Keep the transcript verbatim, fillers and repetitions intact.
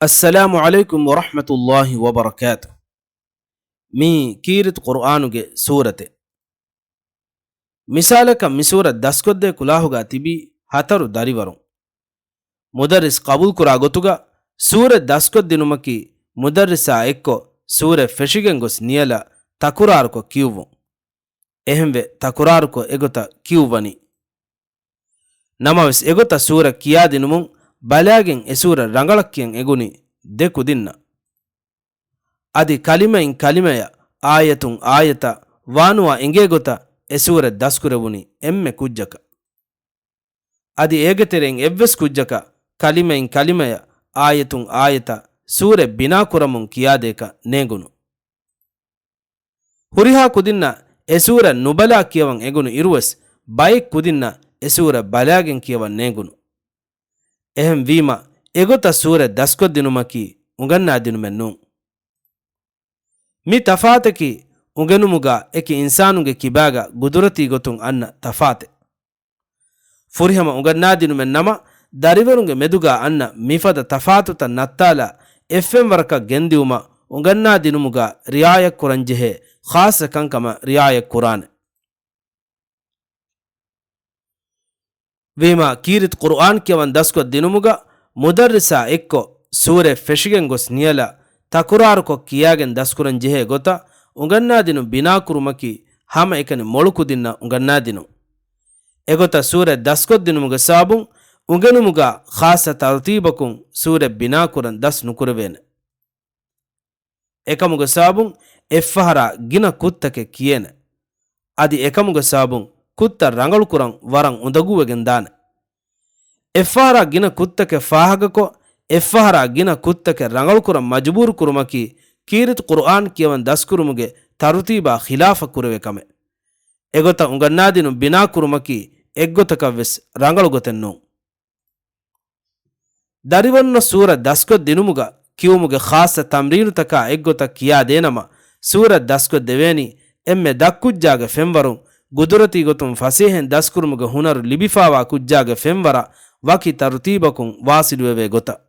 އައްސަލާމު ޢަލައިކުމް ވަރަޙްމަތުﷲި ވަބަރަކާތު. މީ ކީރިތި ޤުރުއާނުގެ ސޫރަތެއް. މިސާލަކަށް މި ސޫރަތް ދަސްކޮށްދޭ ކުލާހުގަ ތިބީ ހަތަރު ދަރިވަރުން. މުދައްރިސް ޤަބޫލުކުރާ ގޮތުގަ ސޫރަތް ދަސްކޮށްދިނުމަކީ މުދައްރިސާ އެއްކޮށް ސޫރަތް ފެށިގެން ގޮސް ނިޔަލަށް ތަކުރާރުކޮށް ކިޔުއްވުން. އެހެންވެ ތަކުރާރުކޮށް އެގޮތަށް ކިޔުއްވަނީ. ނަމަވެސް އެގޮތަށް ސޫރަ ކިޔާދިނުމުން ބަލާގެން އެ ސޫރަ ރަނގަޅަށް ކިޔަން އެގުނީ ދެ ކުދިންނަށް. އަދި ކަލިމައިން ކަލިމަޔަށް، އާޔަތުން އާޔަތަށް ވާނުވާ އެނގޭ ގޮތަށް އެ ސޫރަތް ދަސްކުރެވުނީ އެންމެ ކުއްޖަކަށް. އަދި އޭގެ ތެރެއިން އެއްވެސް ކުއްޖަކަށް ކަލިމައިން ކަލިމަޔަށް، އާޔަތުން އާޔަތަށް ސޫރަތް ބިނާ ކުރަމުން ކިޔާދޭކަށް ނޭނގުނު. ހުރިހާ ކުދިންނަށް އެ ސޫރަ ނުބަލާ ކިޔަވަން އެނގުނު އިރުވެސް، ބައެއް ކުދިންނަށް އެ ސޫރަ ބަލާގެން ކިޔަވަން ނޭނގުނު. އެހެންވީމަ، އެގޮތަށް ސޫރަ ދަސްކޮށްދިނުމަކީ އުނގަންނާދިނުމެއް ނޫން. މި ތަފާތަކީ އުނގެނުމުގަ އެކި އިންސާނުންގެ ކިބާގަ ގުދުރަތީ ގޮތުން އަންނަ ތަފާތެއް. ފުރިހަމަ އުނގަންނާދިނުމެއް ނަމަ، ދަރިވަރުންގެ މެދުގަ އަންނަ މިފަދަ ތަފާތުތައް ނައްތާލާ އެއްފެންވަރަކަށް ގެންދިއުމަށް އުނގަންނާދިނުމުގަ ރިޢާޔަތްކުރަންޖެހޭ ޚާއްޞަ ކަންކަމަށް ރިޢާޔަތްކުރާނެ. ވީމާ، ކީރިތި ޤުރުއާން ކިޔަވަން ދަސްކޮށް ދިނުމުގަ މުދައްރިސާ އެއްކޮށް ސޫރަތް ފެށިގެން ގޮސް ނިޔަލަށް ތަކުރާރުކޮށް ކިޔާގެން ދަސްކުރަން ޖެހޭ ގޮތަށް އުނގަންނާދިނުން ބިނާކުރުމަކީ ހަމައެކަނި މޮޅު ކުދިންނަށް އުނގަންނާދިނުން. އެގޮތަށް ސޫރަތް ދަސްކޮށްދިނުމުގެ ސަބަބުން އުނގެނުމުގަ ޚާއްޞަ ތަރުތީބަކުން ސޫރަތް ބިނާކުރަން ދަސް ނުކުރެވޭނެ. އެކަމުގެ ސަބަބުން އެއްފަހަރާ ގިނަ ކުށްތަކެއް ކިޔޭނެ. އަދި އެކަމުގެ ސަބަބުން ކުށްތައް ރަނގަޅުކުރަން ވަރަށް އުނދަގޫވެގެން ދާނެ. އެއްފަހަރާ ގިނަ ކުށްތަކެއް ފާހަގަކޮށް، އެއްފަހަރާ ގިނަ ކުށްތަކެއް ރަނގަޅުކުރަން މަޖުބޫރުކުރުމަކީ ކީރިތި ޤުރުއާން ކިޔަވަން ދަސްކުރުމުގެ ތަރުތީބާ ޚިލާފަށް ކުރެވޭ ކަމެއް. އެގޮތަށް އުނގަންނާދިނުން ބިނާކުރުމަކީ އެއްގޮތަކަށްވެސް ރަނގަޅު ގޮތެއް ނޫން. ދަރިވަރުންނަށް ސޫރަ ދަސްކޮށް ދިނުމުގަ ކިޔުމުގެ ޚާއްޞަ ތަމްރީނުތަކާ އެއްގޮތަށް ކިޔާދޭނަމަ، ސޫރަ ދަސްކޮށް ދެވޭނީ އެންމެ ދަށްކުއްޖާގެ ފެންވަރުން، ގުދުރަތީ ގޮތުން ފަސޭހައިން ދަސްކުރުމުގެ ހުނަރު ލިބިފާވާ ކުއްޖާގެ ފެންވަރަށް ވަކި ތަރުތީބަކުން ވާސިލުވެވޭ ގޮތަށް.